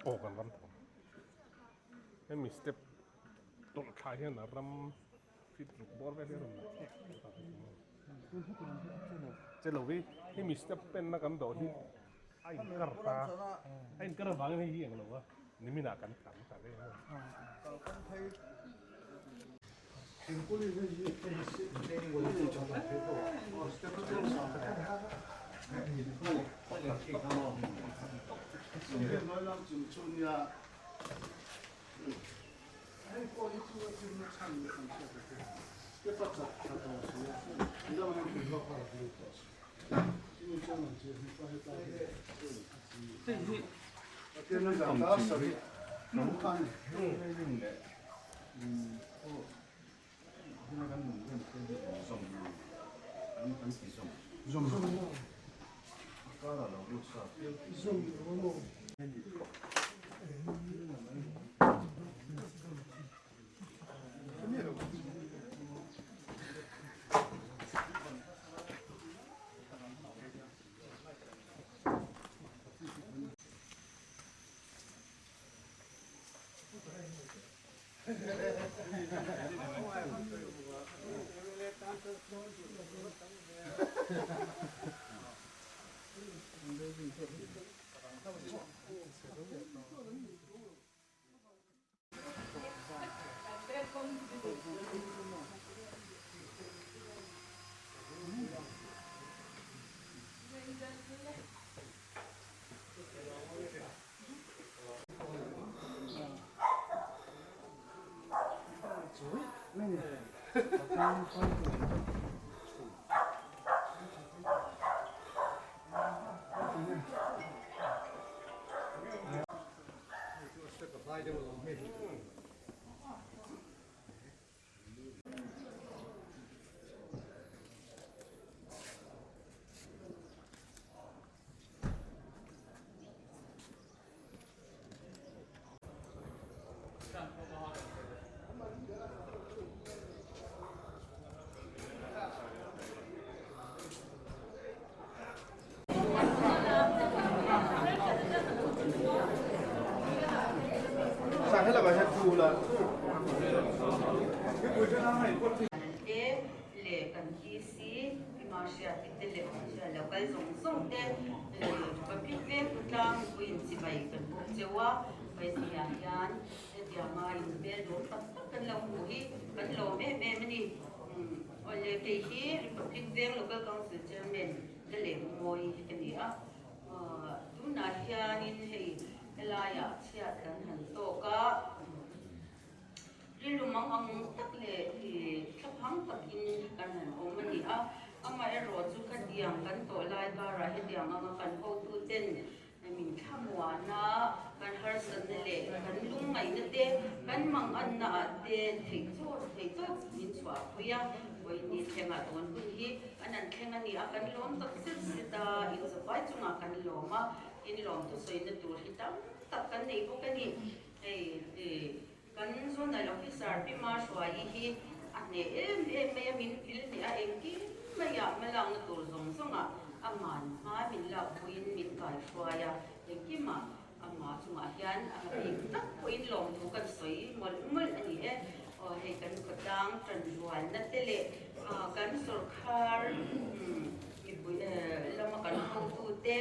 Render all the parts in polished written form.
Aw kan ram tawh hemi step tawlh thla hian a ram fit ruk bawr vel hi a rawn lang che lo hi hemi step pen na kan dawh hi a in kar ta a in kar avangin hei hi eng lo a nimin ah kan tam ta ve a. Te leh kan PC Pima Hriati te leh official lo kal zawng zawng te leh Republic Veng khawtlang mipui inchibai kan bawk cheu a, Vaizia hian hetianga inhmel lawm tak tak kan lo hmuh hi kan lawm em em a ni. Awle kei hi Republic Veng Local Council Chairman la leh Mawi ka ni a, tunah hianin hei helaiah chhiat kan han tawk a, rilru mang ang tak leh thlaphang takin kan han awm a ni a, amaherawh chu khatiang kan tawh lai karah hetiang anga kan hotuten Min thlamuan a, kan harsatna leh kan lungngaihna te, kan manganna ah te theih chawt theih chawt min chhuah pui a, vawiin thlengah tun hun hi an an thleng a ni a, kan lawm tak zet zet a, inzawpai chungah kan lawm a, in lawm thusawina tur hi tam tak kan nei bawk a ni. Hei kan Zonal Officer Pi Mahruaii hi a hneh em em mai a, min vil hneh a, engkim maiah hmalakna tur zawng zawngah a man hma min lakpuiin min kaihruai a, engkimah amah chungah hian a bik tak pawhin lawmthu kan sawi mawlh mawlh a ni e. Aw hei kan khawtlang tanrualna te leh kan sawrkhar mipui lama kan hotute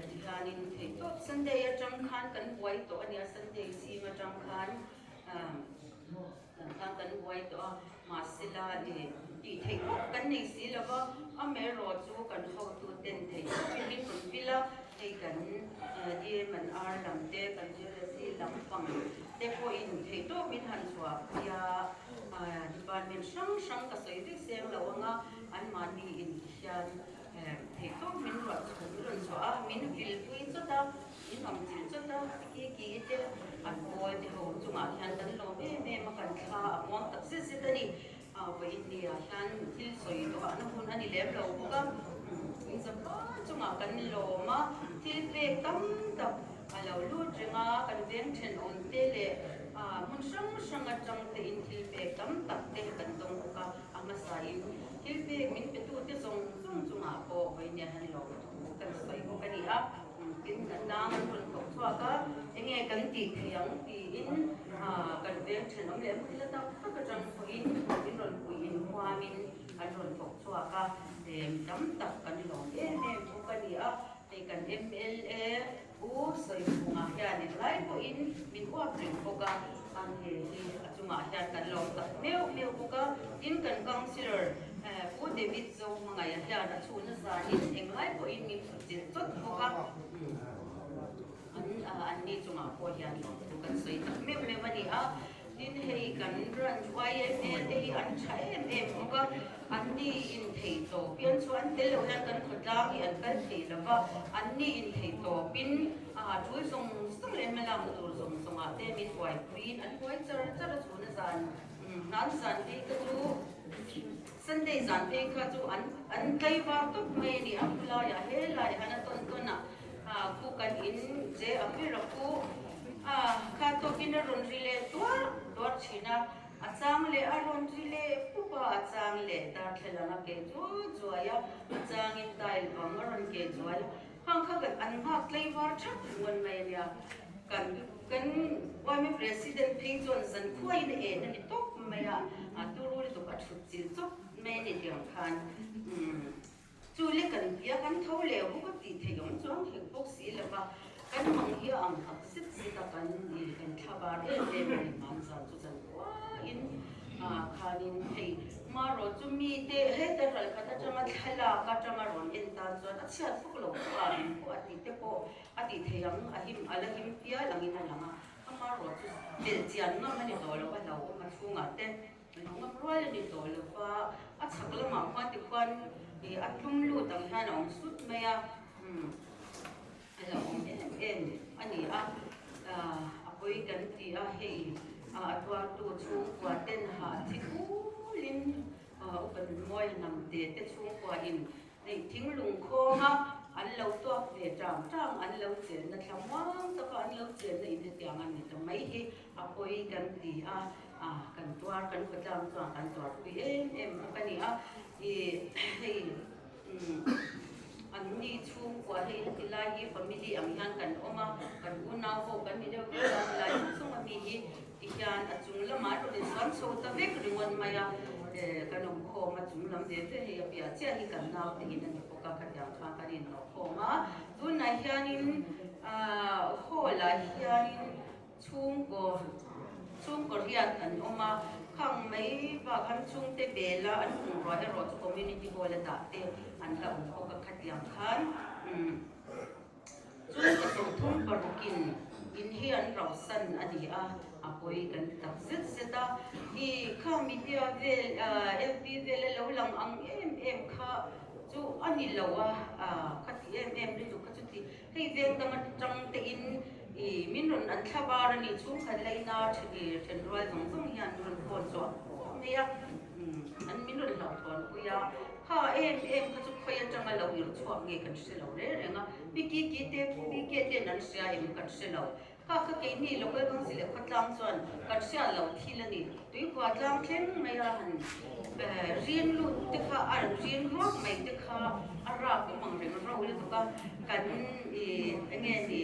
tihianin theihtawp Sunday atang khan kan buai tawh a nia, Sunday zing atang khan kan kan buai tawh a, mahsela tih theih khawp kan nei si lo va, amaherawh chu kan hotuten theihtawpin min rawn vil a, hei kan DM and R lam te, kan JLC lampang te pawhin theihtawp min han chhuahpui a, department hrang hrang ka sawi vek seng lo ang a, anmahni in hian theihtawp min ruah chhum rawn chhuah a, min vilpui chawt a, min awm chilh chawt a, ki ki te an pawl te ho chungah hian kan lawm em em a, kan thla a muang tak zet zet a ni. Vawiin ni ah hian thil sawi duahna hun a ni lem lo bawk a, inzapa chungah kan lawm a, thil pek tam tak a lo lut reng a, kan veng thenawm te leh hmun hrang hrang atang tein thil pek tam tak te kan dawng bawk a, a hmasain thil pek min petute zawng zawng chungah pawh vawiin ni ah hian lawm thu kan sawi bawk a ni a, tin a tlang an rawn thawk chhuak a, enge kan tih theih ang tiin kan veng thenawm leh hmun la tak tak atang pawhin min rawn pui inhuamin an rawn thawk chhuak a, tam tak kan lawm em em bawk a ni a, hei kan mla Pu Sawiphunga hian englai pawhin min uap reng bawk a, an he hi a chungah hian kan lawm tak meuh meuh bawk a, tin kan Councillor Pu David Zohmangaia hian a chhuna zanin englai pawhin min chilh chawt bawk a, an anni chungah pawh hian lawmthu kan sawi tak meuh meuh a ni a. Tin hei kan branch YMA te hi an tha em em bawk a, anni inthei tawpin chu an tel lo hian kan khawtlang hi an kal thei lo va, anni inthei tawpin a tul zawng zawng leh hmalakna tur zawng zawngah te min buaipuiin an buai char char a chhuna zan hnan zan phei kha chu Sunday zan phei kha chu an an tlaivar tawp mai a ni a, khulaiah helaiah hian a tawn tawn a khu kan in che a ber a khu a kha tawkin a rawn ri leh tuar tuar thin a, a chang leh a rawn ri leh pup a, a chang leh darthlalang a ke chuai chuai a, a changin tile bang a rawn ke chuai a, khang kha kan an nghak tlaivar thap ringawt mai a nia, kan kan yma president phei chuan zankhuain a en a ni tawp mai a, a turu lutuk a thut chilh chawp mai a ni tiang khan umm. Chu le kan tia kan tho leh bawk a tih theih awm chuang hek bawk si lo va, kan mang hi a ang tak zet zet a kan ni, kan thlabar em em a ni hman zan chu zan kuain khanin hei marawh chu mite heta ral khat atanga thlalak atanga rawn en tan chuan a chhiat fuk lo pawh a in pawh a tih te pawh a tih theih ang a him a la him pial angin a lang a, amarawh chu belhchian ngam a ni tawh lo a hlauhawm a chhungah te. Lung a rual a ni tawh lo va, a chhak lamah khuan tikhuan ih a tlum lut ang hian a awm sut mai a, umm a lo awm em em a ni a, a pawi kan ti a, hei a tuartu chhungkua ten hah thi kulin upa Nunmawia hnamte te chhungkua in Hei thinglung khawnga an lo tuak ve tang tang, an lo chenna thla muang taka an lo chenna in hetiang a ni ta mai hi a pawi kan ti a, kan tuar kan khawtlang chuan kan tuarpui em em bawk a ni a, ih hei an ni chhungkua hei heti lai hi family ang hian kan awm a, kan unau ho kan ni deuh vek a, helai zawng zawng ami hi. Tihian a chung lamah a rawn insuan chho ta vek ringawt mai a, kan awm khawm a chung lam ve ve hei a piah chiah hi kan nau te in a ni bawk a, khatiang khan kan inhnawh khawm a. Tunah hianin hall ah hianin chhungkaw chhungkaw riat an awm a, khang mai bak an chhungte bel a an bungrua erawh chu community hall a dah te an la awm bawk a, khatiang khan Chun ka sawmthum parukin in hi an rauhsan a ni a, a pawi kan ti tak zet zet a. I kha media vel, FB vel a lo lang ang em em kha chu a ni lo a, kha ti em em lutuk kha chu ti. Hei veng dang atang te in i min rawn an thla var a ni, chhungkhat laina then rual zawng zawng hian min rawn phone chhuah mai a, an min rawn hlauhthawn pui a. Kha em em kha chu khawi atanga lo irh chhuak nge kan hre lo reng reng a, mi ki ki te mi ke ten an hria em kan hre lo. Kha kha keini local council leh khawtlang chuan kan hriat loh thil a ni. Tuikhua tlang thleng mai a han rin lut te kha a rawn rin ruak mai te kha a rak awm ang reng ro lutuk a, kan i enge ni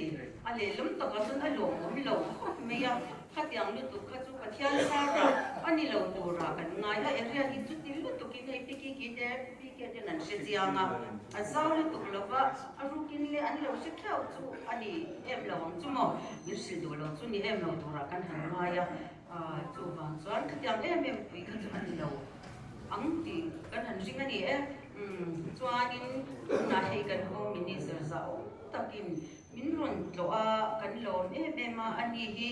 a lehlam takah chuan a lawmawm lo khawp mai a. Khatiang lutuk kha chu Pathian sarah a ni lo turah kan ngai a, area hi chuti lutukin hei Pikiki te PK ten an hre chiang a, a zau lutuk lova a rukin leh an lo hre khiau chu a ni em lo ang chu maw, min hrilh duh lo chu ni em lo turah kan han ngai a, chuvang chuan khatiang em em pui kha chu a ni lo ang tih kan han ring a ni e. Chuanin tunah hei kan Home Minister zau takin Min rawn tlawh a, kan lawm em em a, ani hi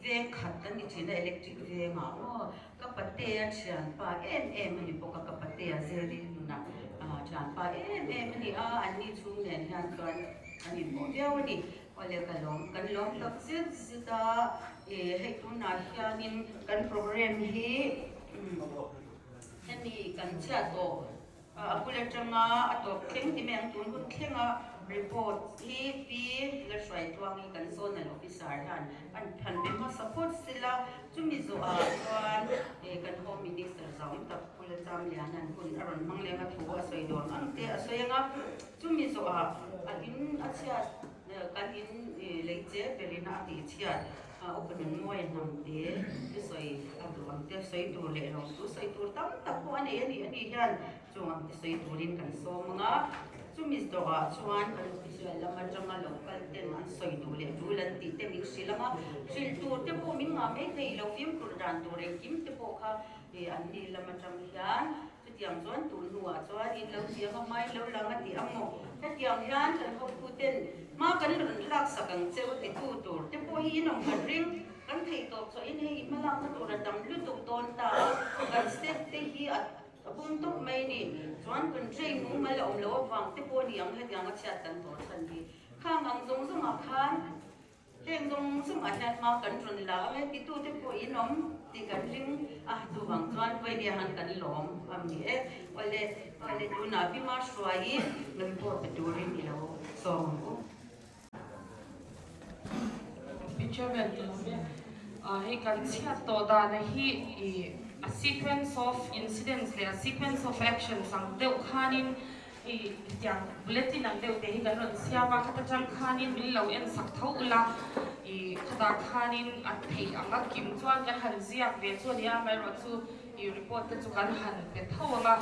veng khat kan ni thin a, electric vengah aw ka patea thianpa em em a ni bawk a, ka patea Zeri nunah thianpa em em a ni a, anni chhung nen hian chuan an inpawh viau a ni. Awle ka lawm, kan lawm tak zet zet a, hei tunah hianin kan program hi hemi kan chhiat tawh. A bul atanga a tawp thleng ti mai ang tun hun thlenga report hi Pi Lalhruaitluang hi kan Zonal Officer hian an phan ve hmasa phawt sela, chumi zawhah chuan kan Home Minister zauh tak Pu Lalchamliana'n hun a rawn hmang leng a thu a sawi dawn ang te a sawi ang a, chumi zawhah a in a chhiat kan in lei che berin a tih chhiat. Upa Nunmawia hnam te thusawi a duh ang te sawi tur leh lo chu sawi tur tam tak pawh a nei a ni. Ani hian chung ang te sawi turin kan sawm ang a, chumi zawhah chuan kan official lam atanga lo kal ten an sawi duh leh tul an tih te min hrilh ang a, hrilh tur te pawh min ngah mai thei lo, fimkhur dan tur engkim te pawh kha an ni lam atang hian Chutiang chuan tun hnuah chuan in lo chiang a, hmai lo lang a ti ang maw? Hetiang hian kan hotuten hma kan rawn hlaksak ang che u titu tur te pawh hi in awm kan ring. Kan theih tawp chawhin hei i hmalakna tur a tam lutuk dawn ta a, kan step te hi a bum tawp mai a ni. Chuan kan train mumal a awm loh avang te pawh a ni ang hetiang a chhiat kan tawh chhan hi. Khang ang zawng zawngah khan Heng zawng zawngah hian hma kan rawn la ang e titute pawh in awm tih kan ring a, chuvang chuan Vawinia han kan lawm a ni e. Awle, awle tunah Bima hruai report pe turin i lo sawm ang u. Pi Chairman ka lawm e. Hei kan chhiat tawh dana hi i a sequence of incidents leh a sequence of actions ang deuh khanin Hei tiang bulletin ang deuh te hi kan rawn siam a, khata tang khanin min lo en sak tho ula, ih khatah khanin a theih ang a kim chuan kan han ziak ve chu a nia, amaherawhchu ih report te chu kan han pe tho ang a.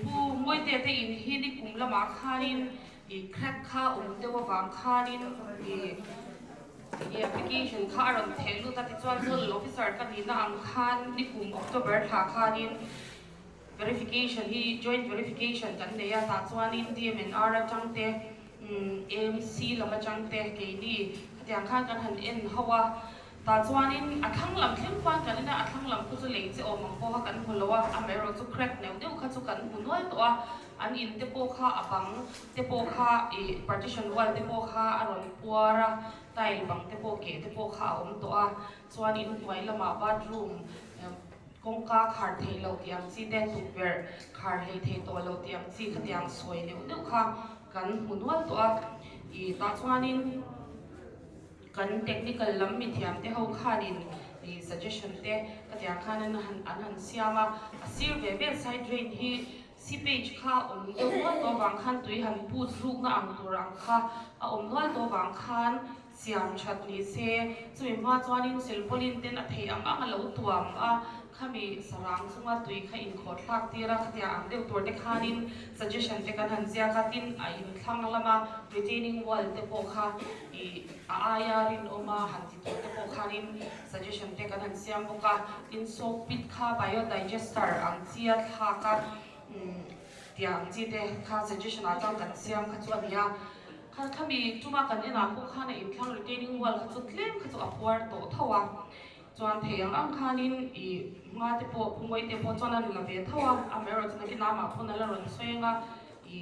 Pu Mawite te in hi nikum lamah khanin ih crack kha awm deuh avang khanin ih ih application kha a rawn theh lut a, tichuan zonal officer ka nihna ang khan nikum October thla khanin Verification hi joint verification kan nei a, tah chuanin DMNR atang te, AMC lam atang te keini khatiang khan kan han en ho a, tah chuanin a thlang lam thleng khuan kan en a, a thlang lam khu chu lei che awm ang pawha kan hmu lo a, amaherawh chu crack neuh neuh kha chu kan hmu nual tawh a, an in te pawh kha a bang te pawh kha ih partition wall te pawh kha a rawn puar a, tile bang te pawh keh te pawh kha a awm tawh a, chuan inhnuai lamah bathroom Kawngka khar theih loh tih ang chi te, tukverh khar hlei thei tawh loh tih ang chi khatiang sawi neuh neuh kha kan hmu nual tawh a. Ih tah chuanin kan technical lam mithiam te ho khanin ih suggestion te khatiang khan an han an han siam a. A sir ve vel side drain hi seepage kha awm deuh nual tawh avang khan tui han put rukna ang tur ang kha a awm nual tawh avang khan. siam that ni se, chumi hma chuanin silpawlin ten a theih ang ang a lo tuam a, khami sarang chunga tui kha inkhawh thlak tir a, khatia ang deuh tur te khanin suggestion te kan han ziak a, tin a inthlang lama retaining wall te pawh kha ih a aia rinawma han ti tur te pawh khanin suggestion te kan han siam bawk a, tin soak pit kha biodigester ang chia thlak a tiang ang chi te kha suggestion ah chuan kan siam kha chu a ni a. Kha khami tuma kan enah pawh khan a inthlang retaining wall kha chu tlem kha chu a puar tawh tho a, chuan thei ang ang khanin i hma te pawh Pumawii te pawh chuan a la ve tho a, amaherawhchu nakin amah pawn a la rawn sawi ang a, i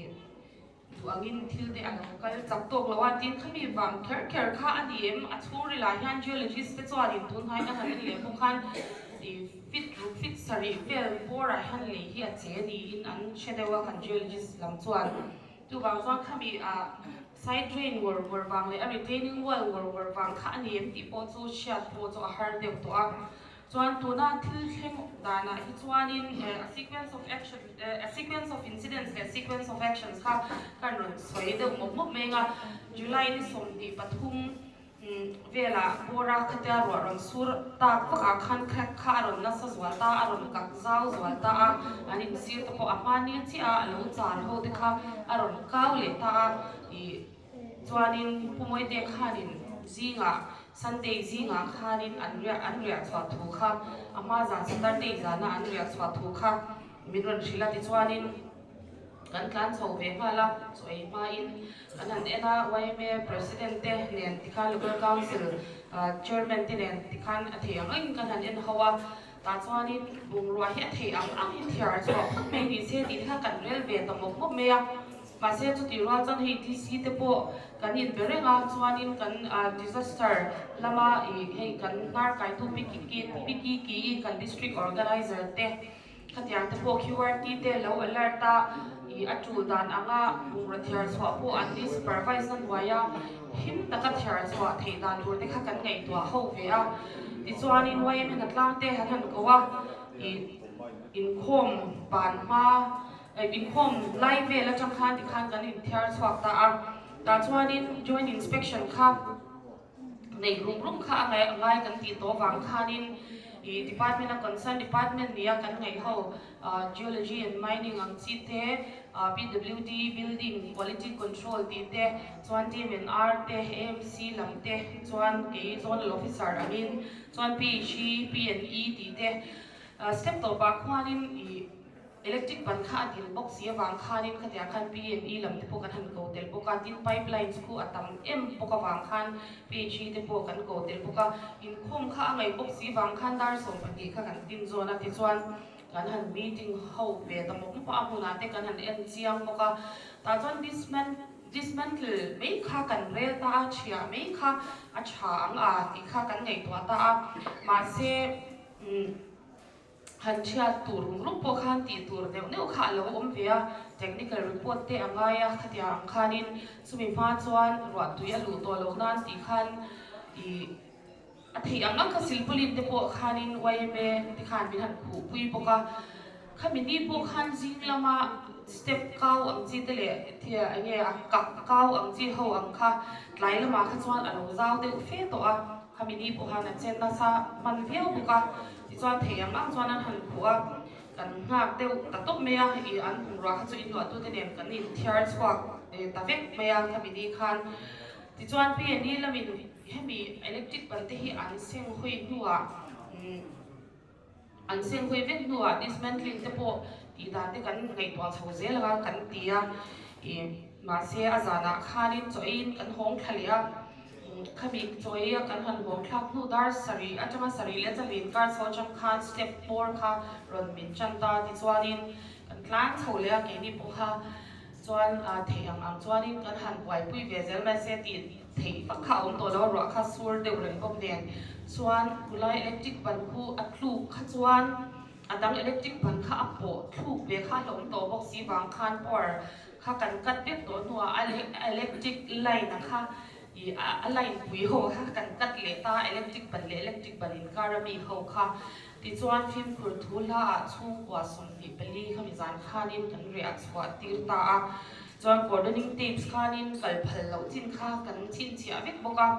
duh angin thil te a lo kal chak tawk lo a, tin khami vang kher kher kha a ni em, a chhungril ah hian geologist te chuanin tun hnai ka han en leh pawh khan i fit ruk fit sarih vel bawr ah hian lei hi a che niin an hre deuh a kan geologist lam chuan. Chuvang chuan khami ah side drain ngawr ngawr vang leh a retaining wall ngawr ngawr vang kha a ni em tih pawh chu hriat pawh chu a har deuh tawh a. Chuan tuna thil thleng danah hi chuanin a sequence of action a sequence of incidents leh sequence of actions kha kan rawn sawi deuh mawp mawp mai ang a. July ni 23 Velah bawra khatia ruah rawn sur tak vak ah khan crack kha a rawn nasa zual ta a, a rawn kak zau zual ta a, an insir te pawh a hmani chiah a, a lo char ho te kha a rawn kau leh ta a, ih chuanin Pu Mawite khanin zingah Sunday zingah khanin an riah an riah chhuah thu kha a hma zan Saturday zana an riah chhuah thu kha min rawn hrilh a, tichuanin kan tlan chho ve nghal a, chaw ei hmain kan han en a, yma President te nen tikhan Local Council Chairman te nen tikhan a thei ang angin kan han en ho a, tah chuanin bungrua hi a thei ang angin thiar chhuah phawt mai ni se tih te kha kan rel ve ta mawp mawp mai a, mahse chutih rual chuan hei DC te pawh kan inbe reng a, chuanin kan disaster lama ih hei kan hnar kaitu Pikiki kan District Organizer te. Khatiang te pawh QRT te lo alert a, ih a tul dan anga bungraw thiar chhuah pawh an ni supervise na hnuai a, him taka thiar chhuah theih dan tur te kha kan ngaihtuah ho ve a. Tichuanin YM hian a tlang te han han ko a, ih inkhawm ban hma, inkhawm lai vel atang khan tikhan kan inthiar chhuak ta a. Tah chuanin joint inspection kha. Nei rum rum kha a ngai kan tih tawh vang khanin ih department a concern department nia kan ngaih ho geology and mining ang chi te PWD building quality control tih te chuan team and R te AMC lam te chuan kei zonal officer angin chuan PHE P and E tih te step tawpah khuanin ih Electric ban kha a dil bawk si avang khanin khatiang khan P and E lam te pawh kan han ko tel bawk a, tin pipe lines khu a tam em bawk avang khan PHE te pawh kan ko tel bawk a, inkhawm kha a ngaih bawk si vang khan dar 12 kha kan tin zawn a, tichuan kan han meeting ho ve ta mawp mawp a, a hmunah te kan han en chiang bawk a, tah chuan dismantle mai kha kan rel ta a, thiah mai kha a tha ang a tih kha kan ngaihtuah ta a, mahse umm. Han chhiat tur rum rum pawh khan tih tur neuh neuh kha a lo awm ve a, technical report te a ngai a, khatiang ang khanin chumi hma chuan ruahtui a luh tawh loh nan tih khan ih a theih ang ang kha silpawlin te pawh khanin yma te khan min han khuhpui bawk a, khami ni pawh khan zing lama step kau ang chi te leh eng nge a kak kau ang chi ho ang kha tlai lamah kha chuan a lo zau deuh fe tawh a. Khami ni pawh khan an chen nasa hman viau bawk a, tichuan thei ang ang chuan an han khuh a, kan nghak deuh ta tawp mai a, ih an bungrua kha chu inluahtute nen kan inthiar chhuak ta vek mai a khami ni khan. Tichuan PNE lamin hemi electric ban te hi an seng hawi hnuah an seng hawi vek hnuah dismantling te pawh tih dan te kan ngaihtuah chho zel anga kan ti a, ih mahse a zanah khanin chaw eiin kan hawng thla leh a. Khami chawi a kan han huam thlak hnu dar sarih atanga sarih leh chalin kar chho atang khan step hmawr kha rawn min tan ta tichuanin kan tlan chho leh a keini pawh kha chuan theih ang ang chuanin kan han buaipui ve zel mai se tih theih vak kha a awm tawh lo a ruah kha sur deuh reng bawk nen chuan khulai electric ban khu a tluk kha chuan a dang electric ban kha a pawh thluk ve kha a hlauhawm tawh bawk si vang khan power kha kan cut vek tawh hnuah a electric line a kha ih a line pui ho kha kan cut leh ta a, electric ban leh electric ban inkar a mi ho kha tichuan fimkhur thu hla ah chhungkua 24 khami zan khanin kan riah chhuah tir ta a, chuan cordoning tapes khanin kal phal loh chin kha kan chhinchhiah vek bawk a.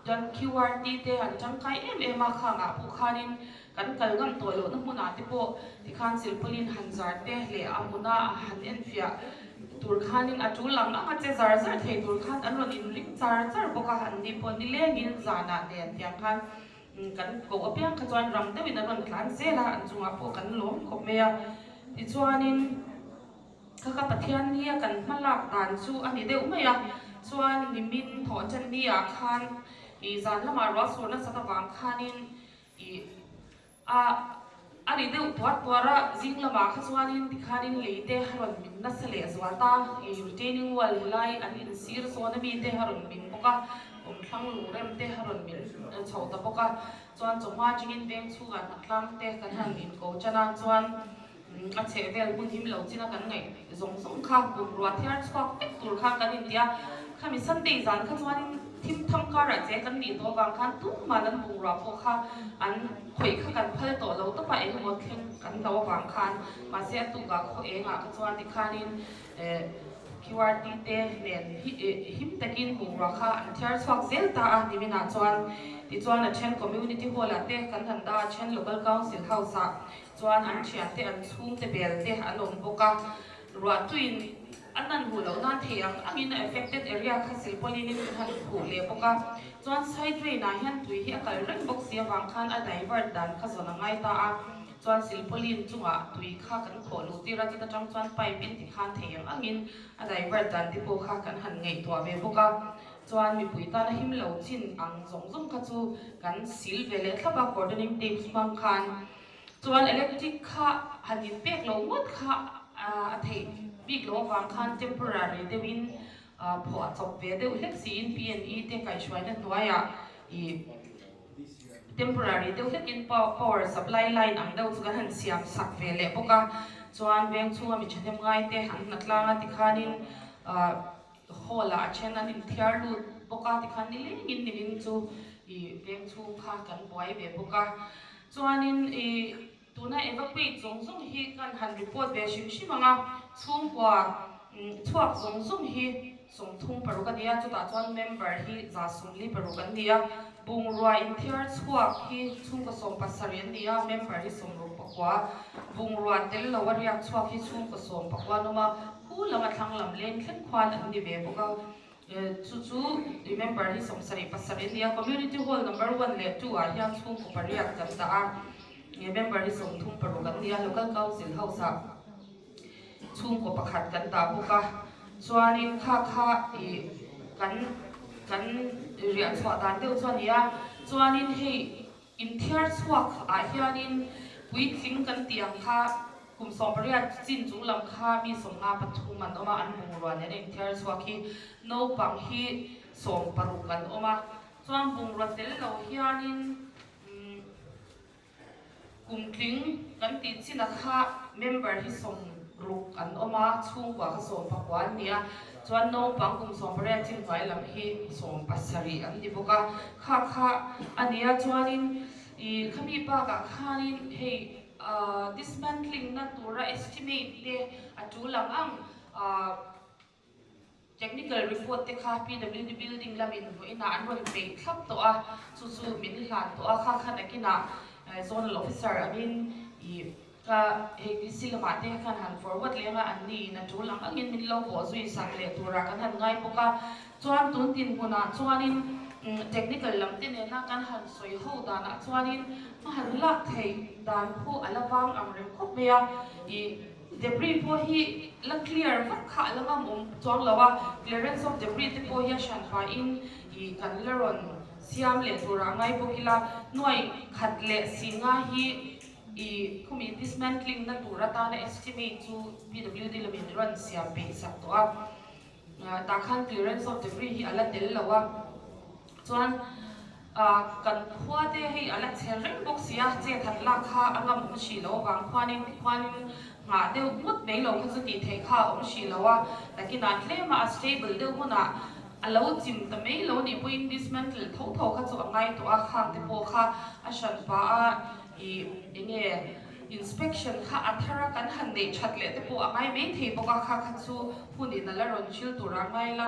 Chuan QRT te an tangkai em em a, khangah pawh khanin kan kal ngam tawh lohna hmunah te pawh tikhan silpawlin han zar te leh a hmuna han enfiah tur khanin a tul ang ang a che zar zar thei tur khan an rawn inring char char bawk a, an ni pawh nilengin zanah nen tiang khan kan koh apiang kha chuan rang deuhin an rawn tlan zel a, an chungah pawh kan lawm khawp mai a. Tichuanin. Kha ka Pathian nia kan hma lak dan chu a ni deuh mai a, chuan nimin thawh ṭan ni ah khan ih zan lamah ruah sur nasat avang khanin ih a a ri deuh tuar tuar a, zing lamah kha chuanin tikhanin lei te a rawn min nasa leh zual ta, ih retaining wall helai an insir zawn ami te a rawn min bawk a, awmthlang lungrem te a rawn min chho ta bawk a, chuan chawhma chingin veng chhungah hnatlang te kan han inko ṭan a, chuan. A chhehvel hmun him lo china kan ngaih zawng zawng kha bungrua thiar chhuak vek tur khan kan inti a, khami Sunday zan kha chuanin thim tham karah che kan nih tawh avang khan tumah an bungrua pawh kha an khawih kha kan phal tawh lo tawp a, engemaw thleng kan lo avang khan mahse a tukah khaw engah kha chuan tikhanin QRT te nen him takin bungrua kha an thiar chhuak zel ta a, niminah chuan tichuan a then Community Hall ah te kan han dah a, a then Local Council House ah Chuan an thiante an chhungte bel te an awm bawk a, ruahtuin an han huh loh nan thei ang angin a affected area kha silpawlin in an han khuh leh bawk a, chuan side drain ah hian tui hi a kal reng bawk si avang khan a divert dan kha zawn a ngai ta a, chuan silpawlin chungah tui kha kan khawh luh tir a, chuta tang chuan pipe in tikhan thei ang angin a divert dan te pawh kha kan han ngaihtuah ve bawk a, chuan mipui tana him lo chin ang zawng zawng kha chu kan sil ve leh thlap a, cordoning tapes hmang khan. Chuan electric kha han in pek lo ngawt kha a theih bik loh avang khan temporary deuhin phuah chawp ve deuh hlek siin PNE te kaihhruaina hnuaiah ih temporary deuh hlekin power supply line ang deuh chu kan han siam sak ve leh bawk a. Chuan veng chhunga mi thahnem ngai te an hnatlang a tikhanin hall ah a then an inthiar lut bawk a tikhan nilengin nimin chu ih veng chhung kha kan buai ve bawk a. Chuanin i tuna evacuate zawng zawng hi kan han report ve hrim hrim ang a, chhungkua chhuak zawng zawng hi 36 a ni a, chutah chuan member hi 146 an ni a, bungrua inthiar chhuak hi chhungkaw 17 an ni a, member hi 69, bungrua tel lo a riak chhuak hi chhungkaw 19 an awm a, khu lam a thlang lam leng thleng khuan an ni ve bawk a. Chu chu remember hi 77 a ni a, Community Hall number one leh two ah hian chhungkaw pariat kan dah a, member hi 36 an ni a, Local Council House ah chhungkaw pakhat kan dah bawk a, chuanin kha kha ih kan kan riah chhuah dan deuh chu a ni a, chuanin hei Inthiar chhuak ah hianin puitling kan tih ang kha kum 18 chin chung lam kha mi 53 an awm a, an bungrua nen a inthiar chhuak hi naupang hi 60 an awm a, chuan bungrua tel lo hianin kumtling kan tih chin ah kha member hi 60 an awm a, chhungkua kha 19 an ni a, Chuan naupang kum 18 chin hnuai lam hi 70 an ni bawk a, kha kha a nia chuanin ih khami bakah khanin hei dismantling na tura estimate te a tul ang ang technical report te kha PWD building lamin vawiinah an rawn peih thlap tawh a, chu chu min hlan tawh a, kha kha nakinah zonal officer angin ih Ka hei DC lamah te khan han forward leng a, an ni in a tul ang angin min lo bawh zui sak leh turah kan han ngai bawk a. Chuan tun dinhmunah chuanin technical lam te nena kan han sawi ho danah chuanin hma han lak theih dan khu a la vang ang reng khawp mai a. Ih debris pawh hi la clear vak kha a la ngam awm chuang lo a, clearance of debris te pawh hi a hran pahin ih kan la rawn siam leh turah ngai bawk ila, nuai khat leh singa hi I khumi dismantling na tur atana estimate chu PWD lamin rawn siam peih sak tawh a, tah khan clearance of debris hi a la tel lo a, chuan kan khua te hei a la chhe reng bawk si a, chet han lak kha a ngam awm hrih loh avang khuanin tikhuanin nghah deuh ngawt mai lo kha chu tih theih kha a awm hrih lo a, takinah tlema a stable deuh hunah a lo chim ta mai lo nih pawhin dismantle tho tho kha chu a ngai tawh a, khang te pawh kha a hran pah a. I enge Inspection kha a thar a kan han neih that leh te pawh a ngai mai thei bawk a, kha kha chu hun in a la rawn thil tur a ngai la.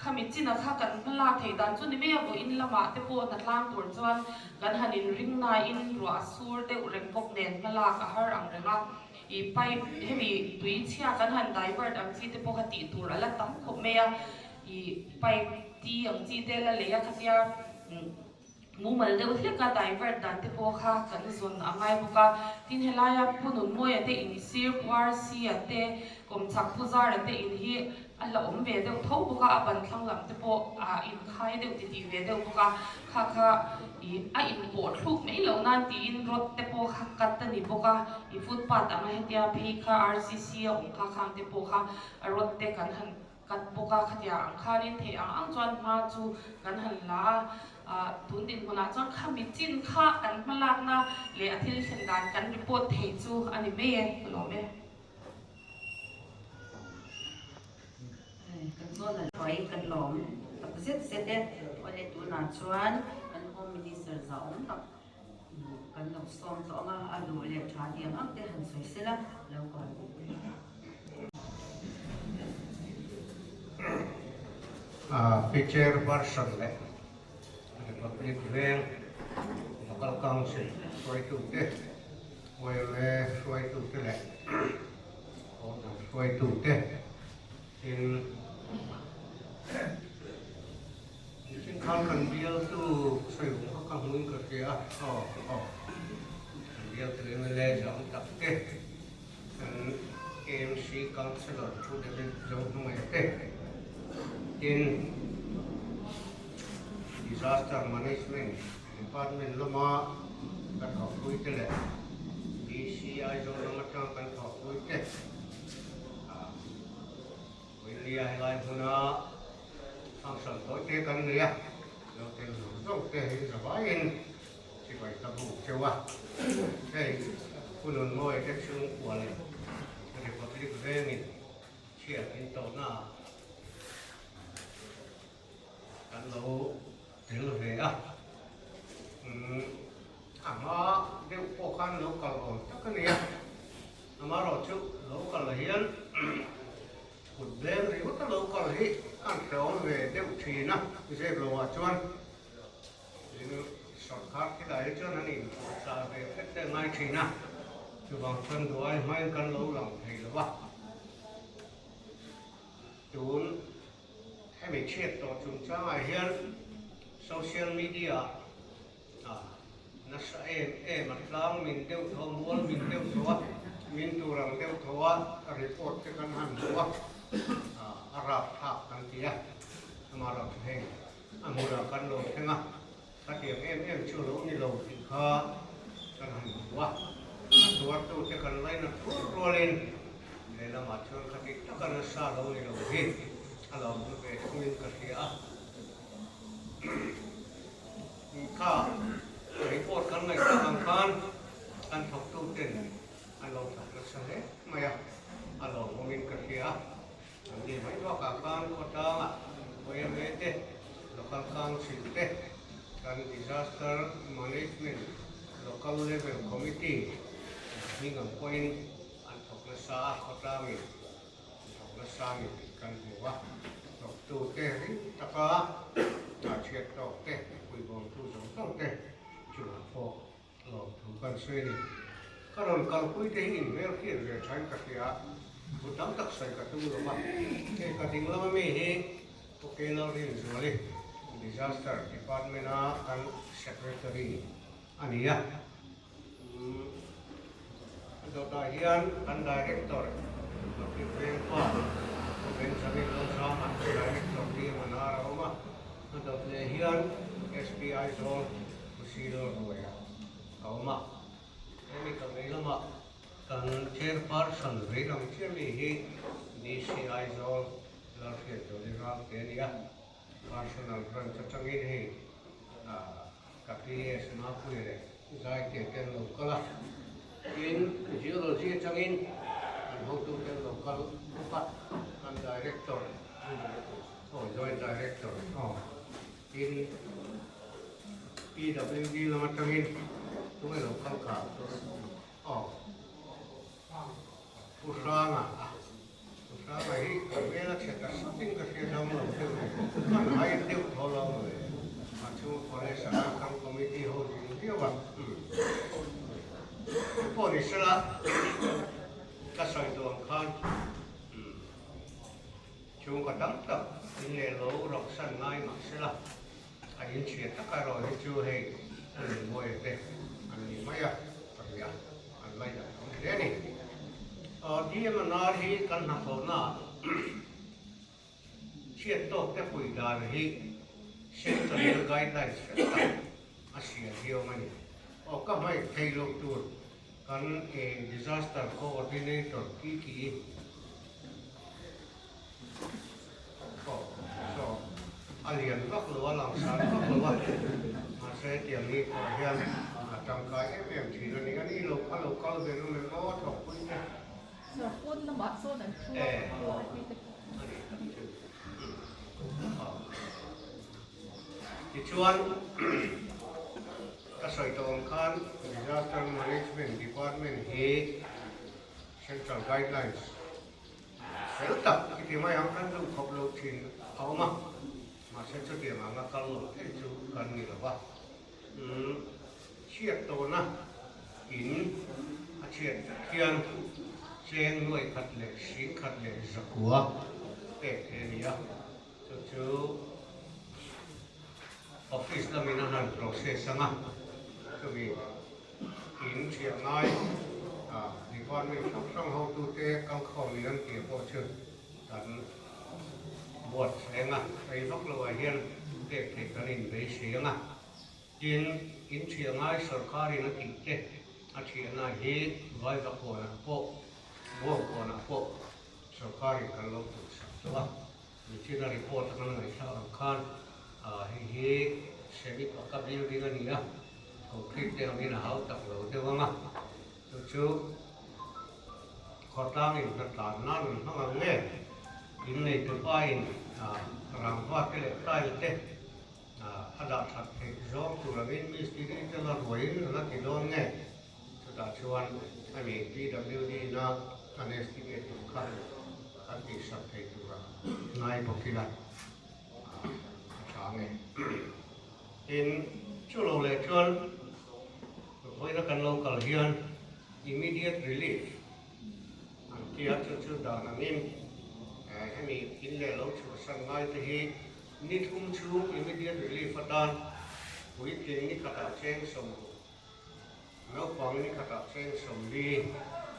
Khami chin a kha kan hmala thei dan chu ni mai a, vawiin lamah te pawh hna tlang tur chuan kan han in ring nain ruah a sur deuh reng bawk nen hmalak a har ang reng a. I pipe hemi tui chhia kan han divert ang chi te pawh kha tih tur a la tam khawp mai a, i pipe ti ang chi te la lei a khatia mumal deuh hlek a divert dan te pawh kha kan zawn a ngai bawk a. Tin helaia Pu Nunmawia te in sir Pu RC-a te Kawmchhak Pu Zara te in hi a la awm ve deuh tho bawk a, a ban thlang lam te pawh a inkhai deuh titih ve deuh bawk a, kha kha ih a inpawh thluk mai loh nan tiin rod te pawh kha cut a ni bawk a, ih footpath anga hetia phei kha RCC a awm kha khang te pawh kha a rod te kan han cut bawk a, khatia ang khanin theih ang ang chuan hma chu kan han la a, ah tun dinhmunah chuan kha michin kha kan hmalakna leh a thil thlen dan kan report thei chu a ni mai e, ka lawm e. Kan zawn a hruai kan lawm tak zet zet e. Awle tunah chuan kan Home Minister zahawm tak kan lo sawm tawh ang a, a duh leh tha ti ang ang te han sawi sela lo kual bawk ule. Pi Chairperson leh Republic Veng Local Council hruaitute, YMA hruaitute leh Kohhran hruaitute tin mihring khan kan bialtu sawi vung kha ka hmuin ka hria a, aw aw kan bialtu mla zawng tak te kan AMC Councillor Pu David Zohnuaia te tin Disaster Management Department lama ka thawhpui te leh DC Aizawl lam atanga kan thawhpui te Vawinia helai hmuna function tawi te kan nei a, lo tel zawng zawng te hi zavaiin chibai ka buk cheu a. Hei Hununmawi te chhungkua leh Republic vengin chhiat in tawhna ah Kan lo tel ve a, umm a hma deuh pawh khan lo kal awm tak a nia, amaherawhchu lo kal hian kut beng ringawt a lo kal hi an hrehawm ve deuh thin a, zep lo ah chuan in sawrkar thilah hi chuan an inpuahchah ve hret te a ngai thin a, chuvang chuan duai hmain kan lo lang thei lo va, tun. Hemi chhiat tawh chungchangah hian social media ah nasa em em a tlang min deuh tho, mual min deuh tho a, min tur ang deuh tho a report te kan han hmu a, a rapthlak kan ti a, amaherawhchu hei a hmunah kan lo thleng a, khatiang em em chu lo ni lo tih kha kan han hmu a, a tuartute kan lainat rual rualin lehlamah chuan khati taka nasa lo ni lo hi a lo awm ve thungin ka hria a. Kha report kan ngaihtuah ang khan kan thawktuten an lo thawk nasa hle mai a, a lawmawmin ka hria a. An ni mai bakah khan khawtlangah YMA te, Local Council te, kan Disaster Management Local Level Committee hming ang pawhin an thawk nasa a, khawtlangin an thawk nasa a ni tih kan hmu a. Thawktute ring taka thiat tawk te, puibawmtu zawng zawng te chungah pawh Lawmthu kan sawi a ni. Ka rawn kalpui te hi inhmel hriat ve thain ka hria a, thu tam tak sawi ka tum lo va. Hei ka ding lama mi hi Pu Keilal Rinzuali, Disaster Department a kan Secretary a ni a. A dawtah hian kan Director Dr. Vengpa, Pu Benjamin Lozama, Director DMNR a awm a. A dawt leh hian SP Aizawl, Pu Silo Ruaia a awm a. Hemi ka vei lamah kan Chairperson vei lam chiah mi hi DC Aizawl Lalhriat Jolly Ralte a ni a. Personal Branch atangin hei ka PS Mapuia leh Zaite te an lo kal a. Tin, Geology atangin an hotute an lo kal bawk a, kan Director, aw Joint Director, aw. Tin, PWD lam atangin tunge lo kal kha? Aw. Pu Hranga a. Pu Hranga hi a hmel a chhe ta satin ka hria dam lo deuh e, kan hai deuh tho lo maw le. A chhung college ah khan kan committee ho zing viau a. Pawh ni sela ka sawi duh ang khan chhungkaw tam tak in leh lo rauhsan ngai mah sela a inchhiat tak erawh hi chu hei a nunmawia te an ni mai a, ka hria an lainat awm hle a ni. DMNR hi kan hnathawhnaah chhiat tawk te pui dan hi Central guidelines fel tak a siam hi awm a ni. Aw ka hmaih thei loh tur kan Disaster Coordinator Kiki Aw saw a lian vak lo a, langsar vak lo a, mahse tiang ni pawh hian a tangkai em em thin a ni. A ni lo kha lo kal ve nawm em aw thawkpui te. Sir, pawn lamah sawn an thu a, a te pawh. A ni tak chu. Tichuan, ka sawi tawh ang khan Disaster Management Department hi Central Guidelines fel tak i ti mai ang, kan duh khawp loh thin a awm a, mahse chutiang anga kal lo thei chu kan ni lo va. Chhiat tawhna in a chhiat vek hian cheng nuai khat leh hring khat leh zakua pek theih a ni a, chu chu office lamin a han process ang a, chumi in thiah ngai department hrang hrang hotute kalkhawm in an tih pawh chu kan buat thleng a, rei vak loah hian pek theih kan inbeisei ang a. Tin, in thiah ngai sorkarin a tih te a thiahna hi Vaiva kawnah pawh, Buang kawnah pawh sorkarin kan lo tuhsak tawh a. Nichina report a kan ngaihthlak ang khan hei hi semi pakka building a ni a, concrete te angin a hau tak lo deuh ang a, chu chu khawtlangin hnatlan nan an hmang ang nge, innei tupain rangva te leh tile te A dah that theih zawng tur angin mistiri te la ruaiin an la ti dawn nge? Chutah chuan a ni PWD na an estimate tur kha kan tihsak thei tura ngai bawk ila a tha nge? Tin, chu lo leh chuan vawiina kan lo kal hian immediate relief an tia chu chu dan angin hemi in leh lo chhuahsan ngai te hi Ni thum chhung immediate relief atan puitling ni khatah cheng 60, naupang ni khatah cheng 40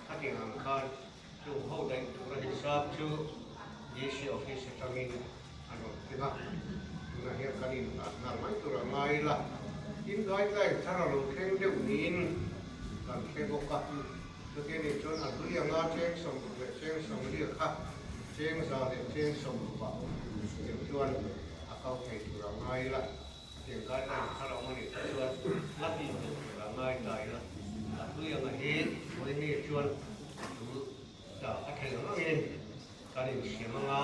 khatin ang khan chung ho daih tura hisap chu DC office atangin an rawn tling a. Tunah hian kan inhlat nghal mai tur a ngai ila, tin guideline thar a lo thleng deuh niin kan hre bawk a. Chuti anih chuan a hlui anga cheng 60 leh cheng 40 kha cheng 100 leh cheng 60 ah deuh chuan a kau thei tur a ngai ila, tiang guideline thar a awm anih te chuan la tih deuh tur a ngai ta ila, a hlui anga hi vawiini chuan a tul ta a theih ang angin kan insiam anga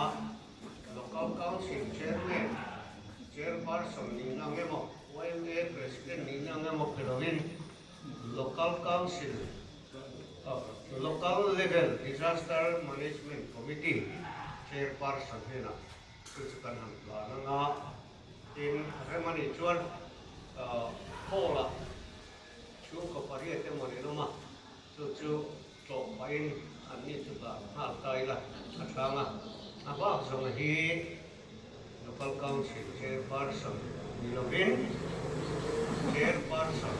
Local Council Chairman, Chairperson nihna ang emaw, YMA President nihna ang emaw pe lovin Local Council, Local Level Disaster Management Committee Chairperson hnenah chu chu kan han plan ang a, tin rem a nih chuan hall-ah chhungkaw pariat emaw ni nawm a, chu chu tlawh pahin anni chu plan nghal ta ila a tlang a, a bak zawng hi Local Council Chairperson ni lovin Chairperson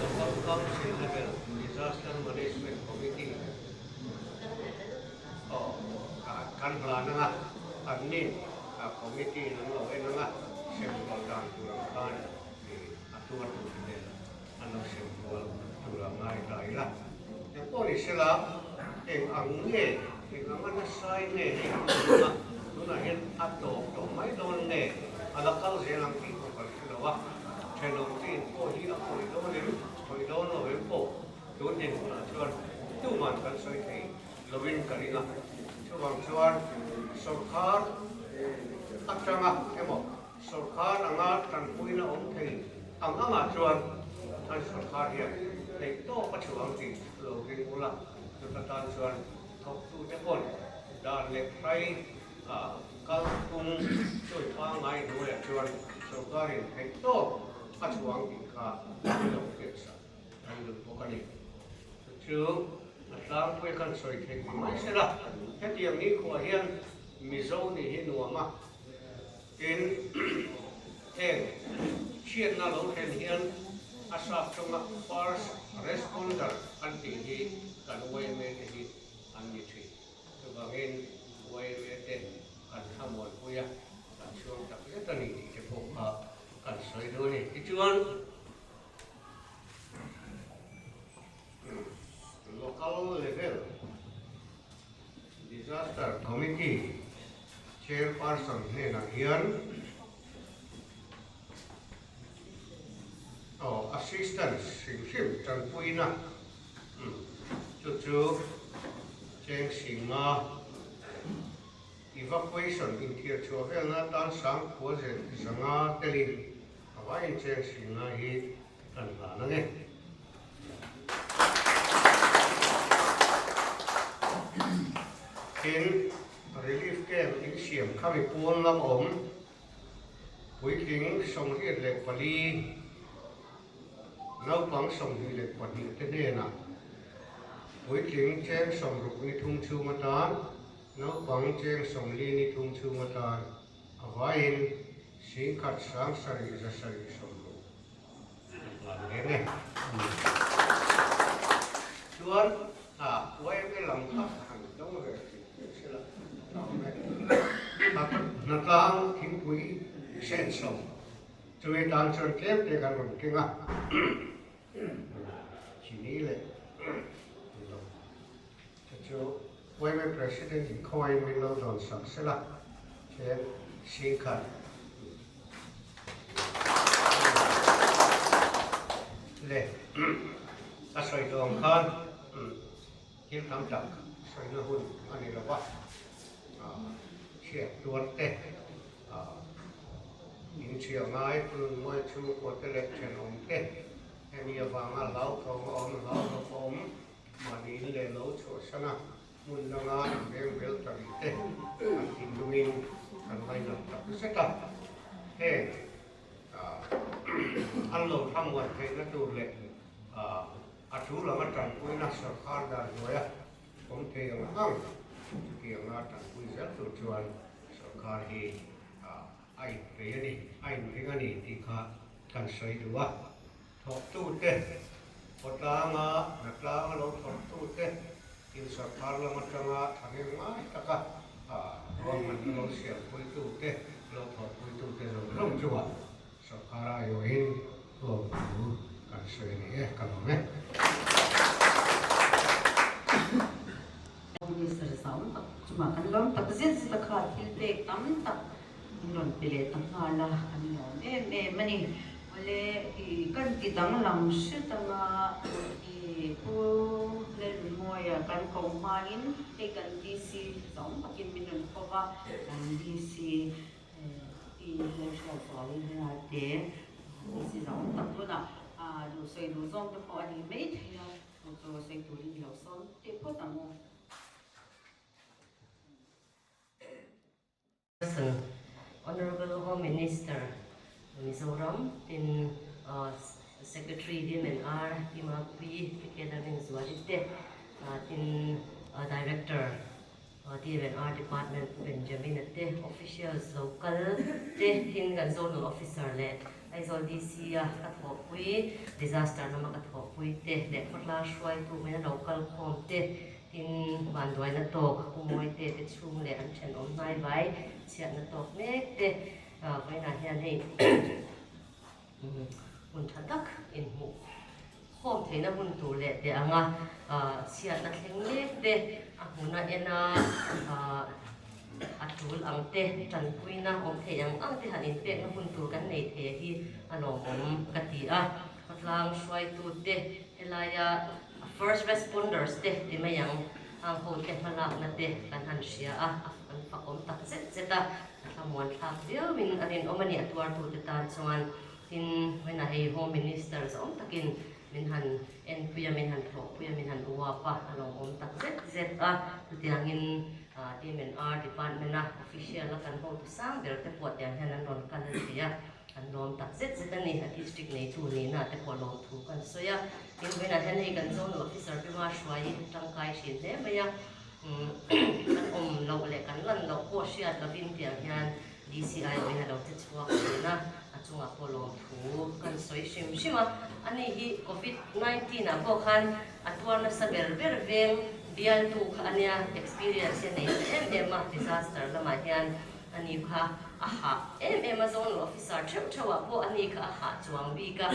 Local Council Level Disaster Management Committee aw kan hlan ang a, anni committee in an lo en ang a, sem rual dan tur ang khan a tuar tur nen an lo sem rual tur a ngai ta ila. Engpawh ni sela, eng ang nge, eng anga nasai nge hei kan hmu a, tunah hian a tawp tawh mai dawn nge, a la kal zel ang tih pawh kan hre lo a, thenawm te in pawh hi a khawih dawn em, khawih dawn lo em pawh tun dinhmunah chuan tuman kan sawi thei lovin ka ring a. Chuvang chuan sawrkar atanga emaw sawrkar anga tanpuina awm thei ang angah chuan an sawrkar hian theihtawp a chhuang tih lo ring ula, chuta tan chuan. Thawktute pawn dan leh hrai kalphung sawi pangngai hnuaiah chuan sorkarin theih tawp a chhuang tih kha an lo hriatsak an duh bawk a ni. Chu chu a tlangpui khan sawi theih ni mai se la, hetiang nikhua hian Mizo nih hi nuam a, tin heng chhiatna lo thlen hian a sap tawnga first responder an tih hi kan yma te hi an ni thin. Chuvangin yma te kan thlamuanpui a, kan chhuang tak zet a ni tih te pawh kha kan sawi duh a ni. Tichuan Local level Disaster Committee Chairperson hnenah hian aw assistance hrim hrim tanpuina chu chu Cheng Singa evacuation inthiar chhuah velna atan Sangkhua zanga telin a vaiin Cheng Singa hi kan hlan ang e. Tin, Relief Camp in siam kha mi pawn lam awm puitling 74, naupang 22 te hnenah puitling cheng 63 chhung atan, naupang cheng 43 chhung atan a vaiin 10,000 760. Chuan YMA lam kha han dawng ve tih tih se la tlawm e. Hnatlang thingpui senso chumi tan chuan tlem te kan rawn keng a, chini leh lo chu chu YMA President in khawiin min lo dawn sak se la chen 10,000. Le a sawi tawh ang khan thil tam tak sawina hun a ni lo va, chhiat tuar te, inchhiah ngai Pununmuai chhungkua te leh thenawm te hemi avanga hlauthawng a awm, hlauhlawp a awm, mahni in leh lo chhuahsan a. Hmun danga an veng bel ta rih te an thinlungin kan ngainat tak zet a, heng an lo thlamuan theihna tur leh a thu lama tanpuina sorkar dan hnuaia awm thei ang ang chutianga tanpui zel tur chuan sorkar hi a inpei a ni, a inring a ni tih kha kan sawi duh a. Thawktute, khawtlanga hnatlanga lo thawktute in sorkar lam atanga thahnem ngai taka ruahmanna lo siampuitute, lo thawhpuitute zawng zawng chungah sorkar aiawhin hlawmthu kan sawi a ni e, ka lawm e. Minister zau tak chungah kan lawm tak zet zet a kha thil pek tam tak Min rawn pe leh ta nghal a, kan lawm em em a ni. Awle i kan ti danglam hret anga i Pu Lalnunmawia kan ko hmain hei kan DC zawng takin min rawn khaw va, kan DC Pi Lalhriatzuali Ralte DC zawng tak tunah duhsawi duh zawng te pawh a ni maithei a, chu chu sawi turin i lo sawm teh phawt ang u. Honourable Home Minister Mizoram tin Secretary DMNR Pi Mapui Pi Kedarling Zuali te tin Director DMNR Department Pu Benjamin-a te Officials local te tin kan Zonal Officer leh Aizawl DC a ka thawhpui Disaster lama ka thawhpui te leh khawtlang hruaitu mena local khawm te Tin, vanduaina tawk, Pu Mawite te chhung leh an thenawm hnai vai chhiatna tawk mek te vawiinah hian hei hun tha tak inhmuh khawm theihna hun tur leh teh anga chhiatna thleng mek te a hmuna ena a tul ang te tanpuina awm theih ang ang te han inpekna hun tur kan nei thei hi a lawmawm ka ti a. Khawtlang hruaitute helaia first responders te ti mai ang, hang ho te hmalakna te kan han hria a, an fakawm tak zet zet a, a thlamuan thlak viauin a rinawm a ni a tuartute tan chuan. Tin, vawiinah hei Home Minister zawng takin. min han enpui a, min han thawhpui a, min han uap a, a lawmawm tak zet zet a. Chutiangin DMNR department a official a kan hotu sang ber te pawh tiang hian an rawn kal a ti a, an lawm tak zet zet a ni. A district neitu nihna te pawh lawmthu kan sawi a. Tin, vawiinah hian hei kan zonal officer Pima Hruai tangkai thin hle mai a, kan awm loh leh kan lan loh pawh hriat lovin tiang hian DCI awin a lo che chhuak thin a, a chungah pawh lawmthu kan sawi hrim hrim a. Ani hi Covid 19 ah pawh khan a tuar nasa ber ber veng bialtu kha a nia, experience hi a nei ta em em a, disaster lamah hian ani kha a hah em em a, zonal officer theuh theuh ah pawh ani kha a hah chuang bik a,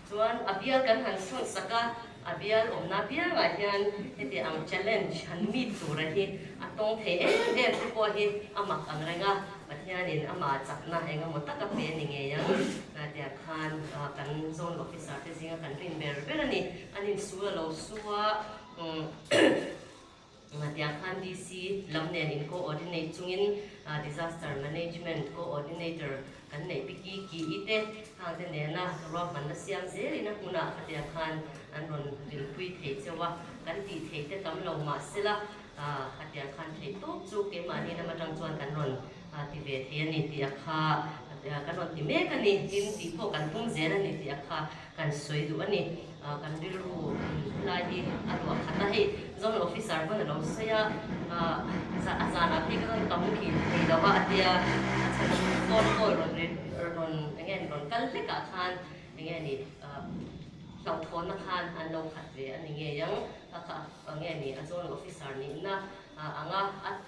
chuan a bial kan han chhun sak a, A bial awmna piangah hian heti ang challenge han meet tura hi a tawng thei em em te pawh hi a mak ang reng a, Pathianin amah chakna eng emaw tak a pe a ni ngei ang tia khan kan zone officer te zinga kan rin ber ber a ni. An insul a lo su a. Tiang khan DC lam nen in coordinate chungin Disaster Management Coordinator kan neih pi ki ki i te hang te nena ruahmanna siam zelin a hmunah khatiang khan an rawn rinpui thei cheu a, kan tih theih te tam lo mahsela khatiang khan theih tawp chu keimahni lam atang chuan kan rawn ti ve thei a ni tih a kha kan rawn ti mek a ni, tin tih pawh kan tum zel a ni tih a kha kan sawi duh a ni. Kan rilru helai hi a luah khat a, hei Zonal Officer pawn a lo sawi a, a zanah phei ka rawn tam khi thei lo a a tia, a chhan chu phone call rawn ri rawn eng nge rawn kal hlek ah khan eng nge ni hlauhthawnna khan an lo khat ve a ni ngei ang, a kha eng nge ni a Zonal Officer nihna anga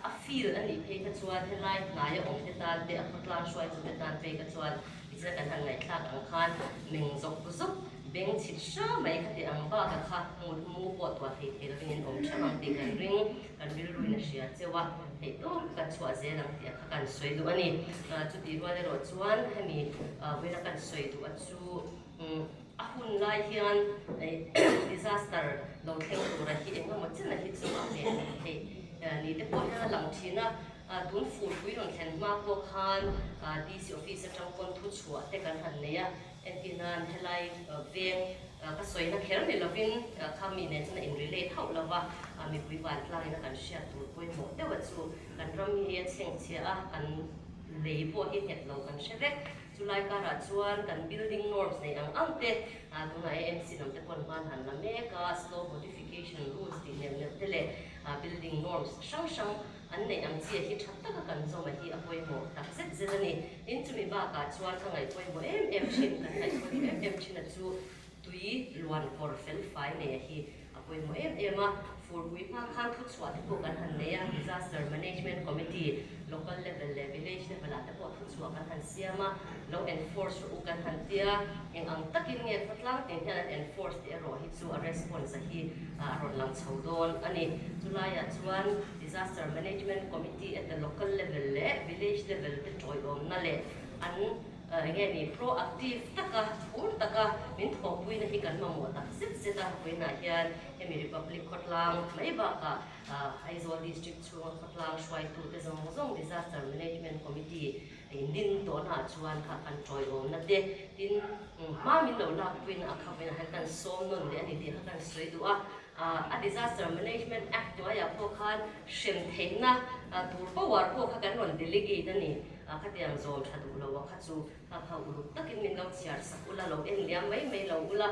a feel a nih phei kha chuan helai hnaia awm te tan te a khawtlang hruaitu te tan phei kha chuan tichuan kan han ngaihthlak ang khan meng zawk zawk beng chhit hra mai kha ti ang bak a kha hmu mu pawh tuah thei thei lovin in awm hrang ang tih kan ring kan rilruin a hria cheu a theih tawp kan chhuah zel ang tih a kha kan sawi duh a ni. Chutih rual erawh chuan hemi vawiina kan sawi duh a chu A hun lai hian disaster lo thleng tura hi eng emaw chen a hi chu a hmel theih ni te pawh hian a lang thin a. Tun furpui rawn thlen hma pawh khan DC office atang pawn thu chhuah te kan han nei a. Entirnan helai veng ka sawina kher ni lovin kha mi nen chuan a in relate hauh lova, mipui vantlangin a kan hriat tur pawimawh deuh a chu kan ram hi a chhengchhia a, kan lei pawh hi nghet lo kan hre vek. Chulai karah chuan kan building norms nei ang ang te, tunah AMC lam te pawn hman han la mek a, slope modification rules tih neuh neuh te leh building norms hrang hrang an neih ang chiah hi tha taka kan zawm a hi a pawimawh tak zet zet a ni. Tin, chumi bakah chuan ka ngaih pawimawh em em thin, kan ngaih pawimawh em em thin a chu tui luan kawr fel fai nei a hi a pawimawh em em a, furpui hma khan thuchhuah te pawh kan han nei a, Disaster Management Committee local level leh village level ah te pawh thuchhuah kan han siam a, lo enforce rawh u kan han tia, eng ang takin nge khawtlang tin hian an enforce tih erawh hi chu a response a hi a rawn lang chho dawn a ni. Chulaiah chuan Disaster Management Committee at the local level leh village level te tawiawmna leh an Eng nge ni proactive taka, phur taka min thawhpuina hi kan mamawh tak zet zet a, vawiinah hian hemi Republic khawtlang mai bakah Aizawl District chhunga khawtlang hruaitute zawng zawng Disaster Management Committee in din tawhnaah chuan kha kan tawiawmna te tin hma min lo lakpuina a kha vawiinah hian kan sawm nawn leh a ni tih kha kan sawi duh a. A Disaster Management Act hnuaiah pawh khan hrem theihna tur power pawh kha kan rawn delegate a ni. Khatiang zawm tha duh lo a kha chu kha kha uluk takin min lo chhiar sak ula, lo en liam mai mai lo ula,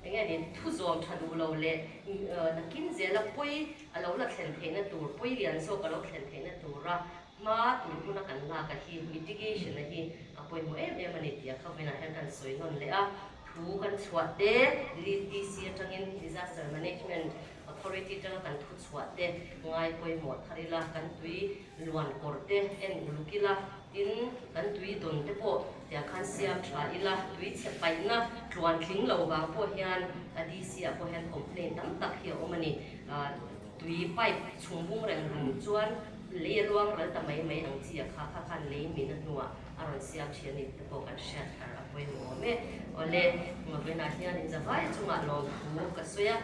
eng nge ni thu zawm tha duh lo leh nakin zela pawi a lo la thlen theihna tur, pawi lian zawk a lo thlen theihna tura hma tur huna kan lak a hi mitigation a hi a pawimawh em em a ni tih a kha vawiinah hian kan sawi nawn leh a, thu kan chhuah te DC atangin Disaster Management Authority atanga kan thu chhuah te ngai pawimawh thar ila, kan tui luan kawr te en uluk ila, tin kan tui dawn te pawh tiang khan siam tha ila, tui chhe paihna tluan tling lo vang pawh hian a DC ah pawh hian complaint tam tak hi a awm a ni. Tui pipe chhung bung reng rum chuan lei a luang ral ta mai mai ang chi a kha kha khan lei min a hnuah a rawn siam thin a ni te pawh kan hriat thar a pawimawh awm e. Awle, Ngawinah hian in zavai chungah lawmthu ka sawi a,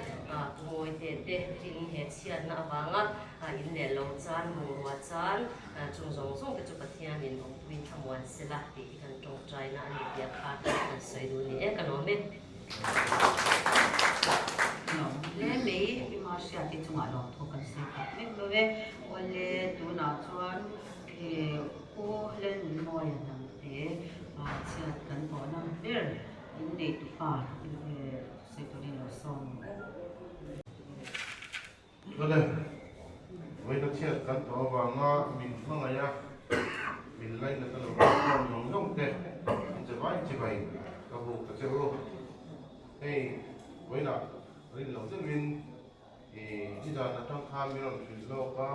Pu Mawite te tin he chhiatna avanga In leh lo chan, bungrua chan, chung zawng zawng te chu Pathianin awmpuiin thlamuan sela tih hi kan tawngtaina a ni tih a kha kan sawi duh ni e, ka lawm e. Lawm hle mai i ma hriat hi chungah lawmthu kan sawi tak meuh meuh e. Awle tunah chuan U Lalnunmawia hnamte chhiat kan tawhna ber in nei tupa sawi turin lo sawm ang u. Awle, vawiina chhiat kan tawh avanga min hmangaih a, min lainat a lo kalkhawm zawng zawng te in che vai chibai ka buk ta che u. Hei, vawiinah rin loh deuhin i nizan atang khan min rawn hrilh lawk a,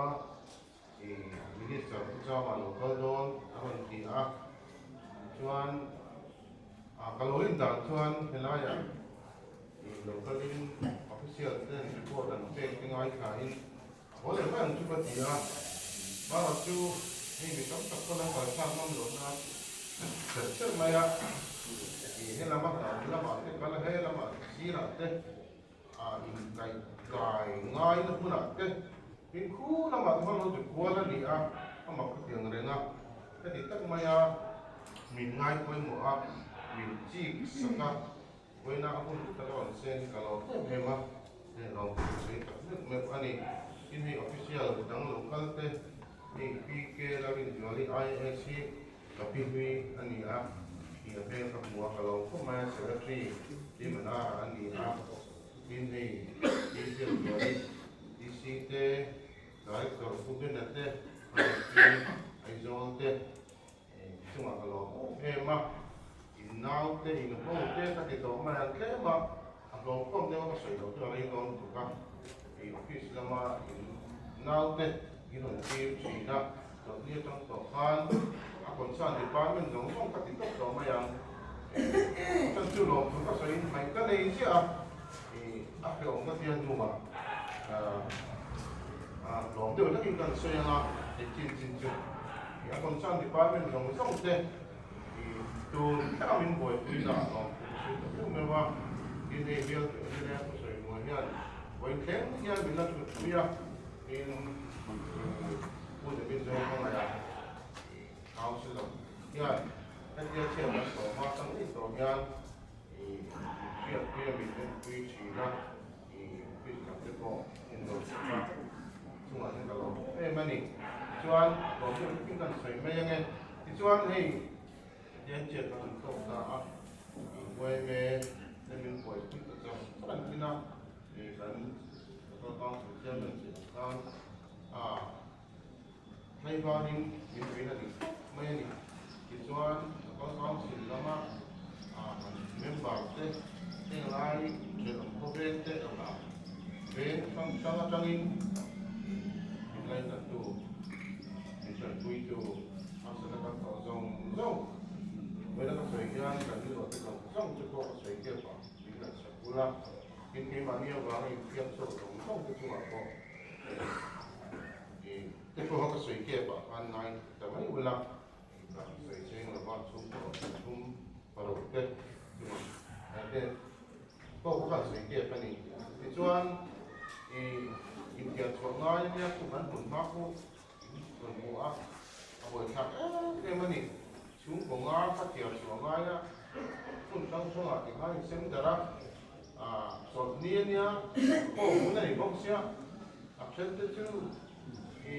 i Minister Pu Chama lo kal dawn a rawn ti a, chuan ka lo rin dan chuan helaiah i lo kalin official ten report an pek te ngaithlain a haw leh mai ang chu ka ti a, Mara chu hei mi tam tak pawn an kalthlak ngam loh nan cherh cherh mai a, i helama hlauhna lamah te kal a, helama sirah te a inkaih kai ngaina hmunah te tin khu lamah te khan lo ti kual a ni a, a mak ka ti ang reng a, heti tak maia min ngai pawimawh a, min chik sak a, vawiina a hun tak a rawn sen hi ka lawm em em a, hei lawm ka sawi tak meuh meuh a ni. Tin hei official dang lo kal te hei PK Lalrinzuali IAS hi Ka pi hlui a ni a, tih a hmel ka hmu a, ka lo khawp mai a, Secretary Limana a ni a, tin hei Pi Hriatzuali DC te, Director Pu Bena te, Pi Aizawl te chungah ka lawm em em a, in nau te, in ho te ka ti tawh mai ang tlem a, a hlawmkhawm deuh a ka sawi loh chu a rei dawn tuk a, i office lama in nau te in rawn tir thin a, chawlhni atang tawh khan a concern department zawng zawng ka ti tawp tawh mai ang, chan chu lawmthu ka sawiin hmaih ka nei chiah a, i a hlawm ka tia hnuah lawm deuh takin kan sawi ang a, hei chin chin chu i a concern department zawng zawng te. Tun thleng a min buaipui dah lawm thu ka sawi ta meuh meuh a, tin hei bial teh hi leng ka sawi hnuai hian vawiin thleng hian min la thut pui a, tin Pu David Zohmangaia Councillor hian hetia chhiat kan tawh hma tang ngei tawh hian min hriatpui a, min enpui thin a, office lam te pawh en lo sak a, chungah hian ka lawm em em a ni. Tichuan lawm deuh takin kan sawi mai ange. Tichuan hei Pathian chiat kha kan tawk ta a, i yma te min buaipui ta char char an thin a, i kan Local Council Chairman che ang khan a tlaivarin min puin a ni khawp mai a ni. Tichuan Local Council lama member te heng lai thenawm khawveng te veng hrang hrang atangin min lainattu, min tanpuitu harsatna kan tawh zawng zawng vawiina ka sawi hian kan rilruah te zawng zawng te pawh ka sawi kep a, min ngaihsak bul a, tin keimahni avanga infiam chhuak zawng zawng te chungah pawh te pawha ka sawi kep ah khan ngai ta mai ula. Kan sawi cheng lova chhungkaw thum paruk te chungah te pawh kha kan sawi kep a ni. Tichuan i intiah chhuah ngai ania chu kan hmun hma khu rawn hmu a, a buaithlak em em a ni. Chhungkaw nga kha tiah chhuah ngai a, hmun hrang hrangah tikhan insem darh a, chawlhni ania pawh hmun a ni bawk sia, a then te chu i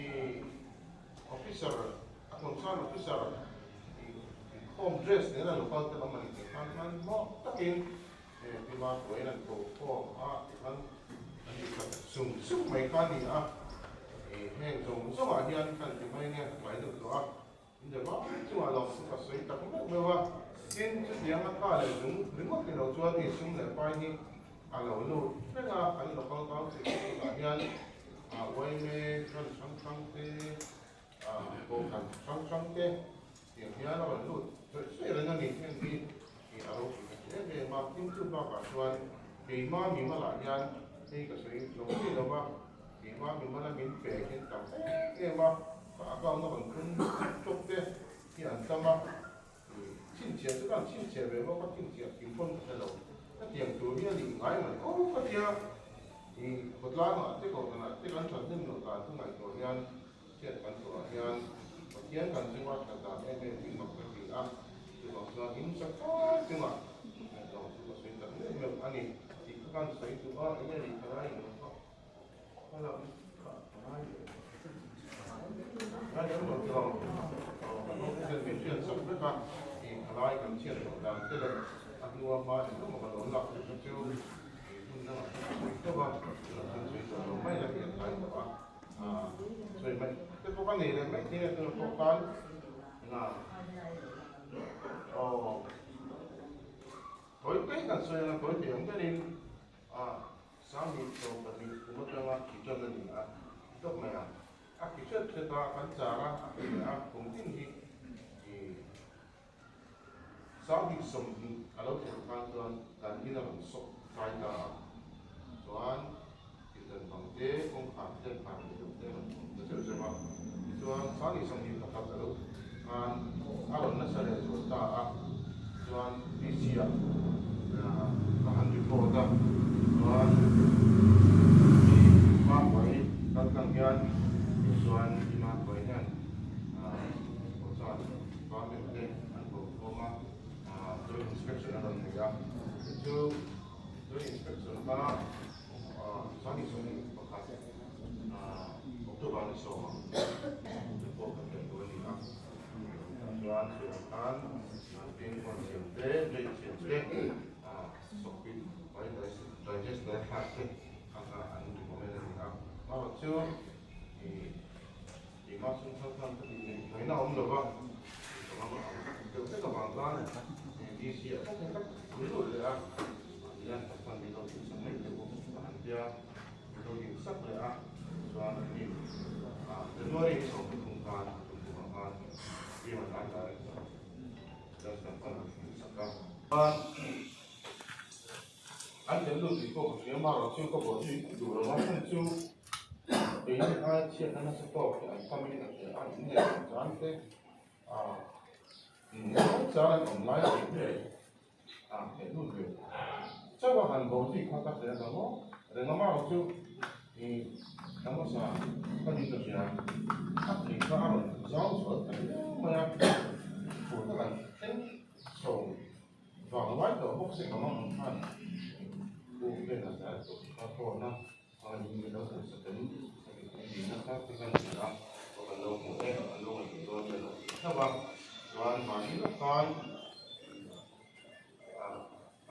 Officer, a concern officer inkhawm dress nena lo kal te lam a ni tih khan hman hmawh takin tima tuain an ko khawm a tikhan an ti khat sung sung mai kha a ni a, heng zawng zawngah hian khan ti mai nge ka tlai deuh tawh a, in de vang chungah lawm chu ka sawi tak meuh meuh a, tin chutianga tha leh zung ringawt ni lo chuan hei sum leh pai hi a lo lut reng a, kan local council te chungah hian Uaime ran hrang hrang te, kohhran hrang hrang te tiang hian a rawn lut hraih hraih reng a ni. Heng hi a ropui ka ti em em a, tin chu bakah chuan keima mimalah hian hei ka sawi lo ngei lo va, keima mimala min pe hian tam em em a, ka account a rawn phun tawp te hi an tam a. Chhinchhiah chu kan chhinchhiah ve bawk a, chhinchhiah kim pawn ka hre lo. Hetiang tur hi a nih ngai mai aw ka tia. I khawtlangah te kohhranah te kan that hnem loh dan ka ngaihtuah hian chhiat kan tuah hian Pathian kan chunga that dan em em hi mak ka ti a, chuvang chuan in chak fai chungah ngaihtuah chu ka sawi tak meuh meuh a ni tih kha. khan sawi duh a, enge ri tha lai lo kha kha lam kha tha lai lo lai lo lo aw kan ho hian min hriat sak vek a, i tha lai kan chhiat loh dan te leh a hnua hma engemaw ka lo lak te kha chu i hmun dangah hian a sawi teuh a, tunah chuan sawi tawh lo mai la hi a tlai tawh a, sawi mai te pawh ka nei leh mai thei a tunah pawh khan enga aw. Tawi te kan sawi anga tawi thei ang berin a Sangni 12 kum atanga khi tan a ni a ti tawp mai a. A khi hret hret a, kan char a, a khi leh a, kum tin hi i Sangni 20 a lo thlen khan chuan kan in a rawn sawk kai ta a. Chuan pindan bang te, kawngkhar te, khar leh loh te a rawn awm ta zeuh zeuh a. Tichuan Sangni 21 a lo khan a rawn nasa leh zual ta a, chuan DC ah ka han report a, chuan i Mapuai kal tlang hian chuan i Mapuai hian Pawchan department te an ko khawm a, joint inspection a rawn nei a, chu joint inspection kha 21 October ni sawma report kan tel tur a ni a, chuan chhuah khan pin hawn siam te, date siam te, sawkpin digester thlak te kha kha an recommend a ni a. Amaherawhchu chu keimah sum thar khan ka tih theih ngaihna a awm lo va, ka mamawh ang deuh vek avang khan DC ah tak hian ka lut leh a, mahni tak khan min lo tihsak mai teh u ka han tia. Lo ding sak leh a, chuan an ni January ni 13 khan tum tumah khan team an an director Justin khan an hmuh sak a. Chuan an tel lut tih pawh ka hria marawh chu ka buai zui duh lo a, chhan chu keini ai chhiatna nasa tawk hi an tam in ka hria a, in leh an chan te in leh an chan an awm lai a nih hmel. A heh lut ve chauh a han bo zui kha ka hre ta maw? Renga mau chu i ka hmasa ka ni ka hria a thei kha a rawn zau zual ta viau mai a, fur ka kan thleng chho vang lai tawh bawk se ka mang ang khan u ven a zai tawh kha phone a a in min lo hmuh sak em i na kha ka kan hria a kan lo hmuh e an lo ngaihtuah dawn nia lo ti hlauh a chuan mahni lawk khan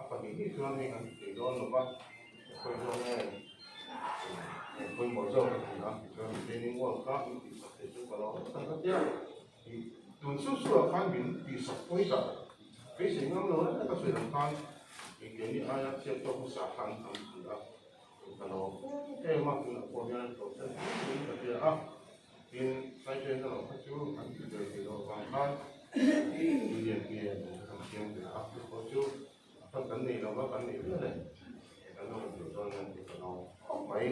A pahnih hnih chuan hei kan ti dawn lo va, khawi zawng nge pawimawh zawk a ti a, tichuan retaining wall kha min tihsak theih chu ka lo tan ka tia, tun suh suh ah khan min tihsak pawi dah beisei ngam lo reng a ka sawi ang khan keini aia chhiat tawk hmasa kha an tam si a, ka lo em em a, tunah pawh hian tawhsan in ka tia a. Tin, Saiṭen erawh kha chu an ti ve thei loh avang khan Indian hian an kan siam ve a, chu pawh chu a fan kan nei lo va, kan nei viau le, kan lo duh chuan kan ti ta lo khawp mai.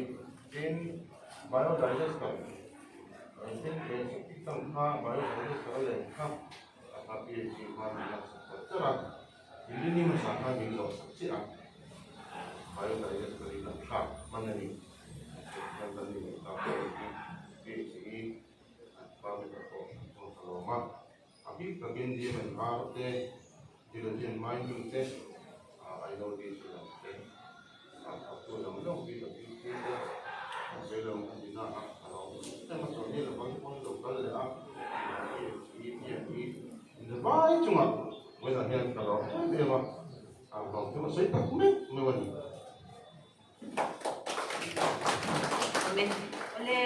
Tin, biodigester engtin nge septic tank kha biodigester a len kha a kha PHC khan min laksak char char a, Lily hmasa khan min zawhsak chiah a, biodigester in an thlak hman a ni. A bik takin DMNR te, Diligent Mining te, IODC lam te, thawktu zawng zawng BWC te an sawi lo a ni na a, a lo awm em a, chuan hei lovang te pawh an lo kal leh a, PHE, PME vai chungah vawiinah hian ka lo awm em em a, a hlawm chu a sawi tak mek mai a ni. Amen. Awle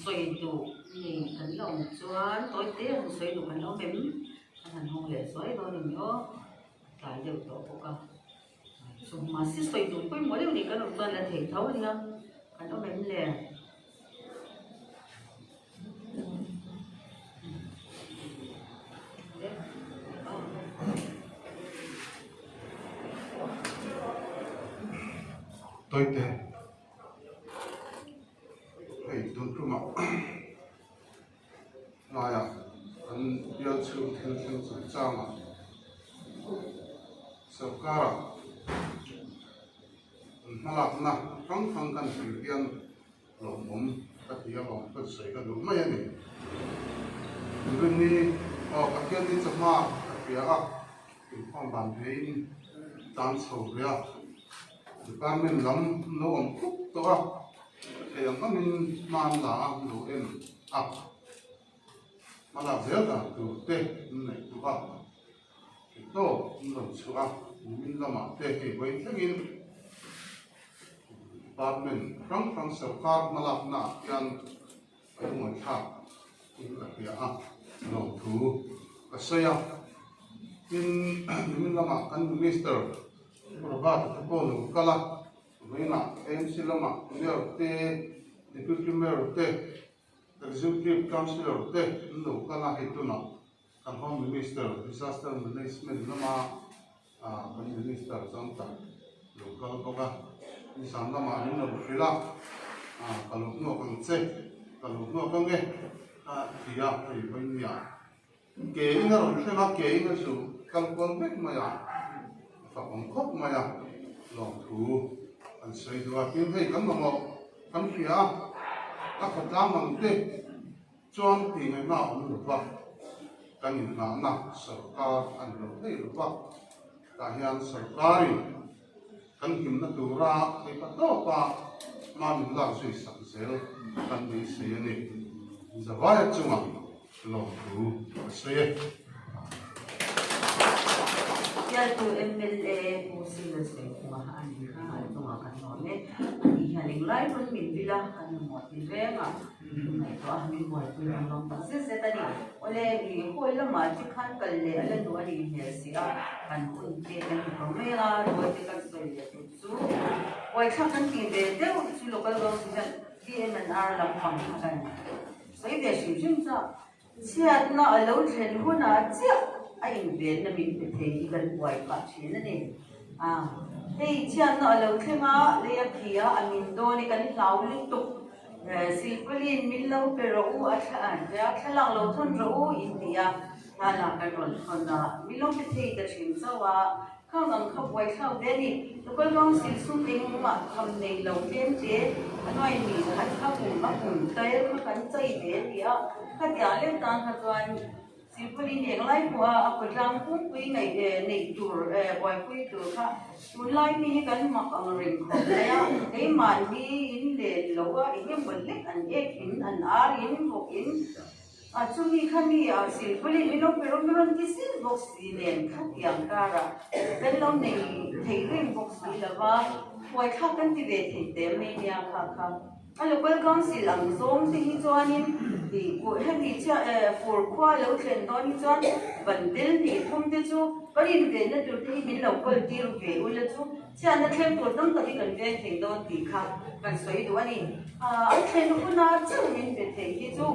sawi duh nei kan la awm chuan tawi te han sawi duh kan la awm em? Kan han hawng leh zuai dawn a ni aw, a tlai deuh tawh bawk a. Chu mahse sawi duh pawimawh deuh nei kan awm chuan la theih tho a nia, kan awm em le? Tawite hei tun tumah laiah kan bial chhung thil thleng chungchangah sorkarah hmalakna hrang hrang kan hmuh hian Lawmawm ka ti a lawm ka sawi ka duh mai a ni. Rinni aw Pathian ni chawhma ka hria a, inkhawm dan pheiin tan chho ve a. Department lam an lo awm khup tawh a, a thei ang angin hma an la a, an lo en a, hma lak zel dan tur te an neih duh a, theihtawp an rawn chhuah a, nimin lamah te hei vawi thlengin Department hrang hrang sawrkar hma lakna ah hian a lungawithlak in ka hria a, lawmthu ka sawi a. Tin, nimin lamah kan Minister Robert-a te pawh lo kal a, vawiinah AMC lamah Mayor te, Deputy Mayor te, Executive Councillor te an lo kal a, hei tunah kan Home Minister, Disaster Management lama kan Minister chuan tak lo kal bawk a, nizan lamah min lo hrilh a, ka lo hnuak ang che, ka lo hnuak ang e a ti a, hei vawinia ke in a rawn thleng a, ke in a zu kal kual vek mai a, a fak awm khawp mai a, lawmthu an sawi duh a, tin hei kan mamawh kan hria a, a khawtlang ang te. Chuan tih ngaihna a awm lo va, kan inngahna sawrkar a ni lo thei lo va, tah hian sawrkarin kan himna tura theipa tawpa hma min lak zui sak zel kan beisei a ni. Zavaia chungah lawmthu ka sawi e. Bialtu mla Pu Sila Sawikhuma a ni kha a chungah kan lawm e. Ani hian englai pawn min vil a, kan mamawh ti reng a. Min ngaihtuah a, min buaipui ang lawm tak zet zet a ni. Awle, i hawi lamah chi khan kal leh a la duh a nih hmel si a, kan hun te kan hmu tawh mai a, ruai te kan sawi leh tur chu buaithlak kan tih ve deuh chu local council hian DMNR lampang kha kan sawi ve hrim hrim chak. Chhiatna a lo thlen hunah chiah a invenna min pe thei hi kan buai phah thin a ni. A, hei chhiatna a lo thleng a, lei a khi a, a min dawn i kan hlau lutuk. Silpauline min lo pe rawh u, a thla a thlalak lo thawn rawh u in ti a, hmanah kan rawn thawn a, min lo pe thei ta thin chauh a, Khang ang kha buai thlak ve a ni. Local Council sum engmah tham nei lo tlem te a nuai mi khat kha kum a kum tel kha kan chei ve a ti a. Khatiang leh tan kha chuan Silpauline eng lai pawha a khawtlang pumpui ngaih neih tur buaipui tur kha tunlai mi hi kan mak ang reng khawp mai a. Keimahni in len lo a eng emaw lek an ek in an ar in bawk in A chumi kha mi a silpauline min lo pe rawh mi rawn ti zet bawk si nen khatiang karah kan lo nei thei reng bawk si lo va, huaithlak kan ti ve thei teh mai nia kha kha. A local council ang zawng te hi chuanin ih hemi chiah fur khua lo thlen dawn hi chuan bandel hnih thum te chu kan invenna tur te hi min lo kawl tir ve ula chu Chhiatna thleng tur tam tak hi kan veng thei dawn tih kha kan sawi duh a ni. An thlen huna chauh min pe thei hi chu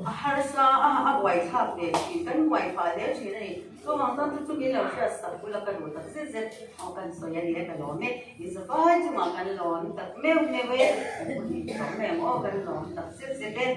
a harsa a, a buaithlak ve thin, kan buai phah hle thin a ni. Chuvang chuan chu chu min lo hriat sak bula ka duh tak zet zet aw kan sawi a ni e, ka lawm e. I zavai chungah kan lawm tak meuh meuh e, kan hun in tawh mai ang aw, kan lawm tak zet zet e.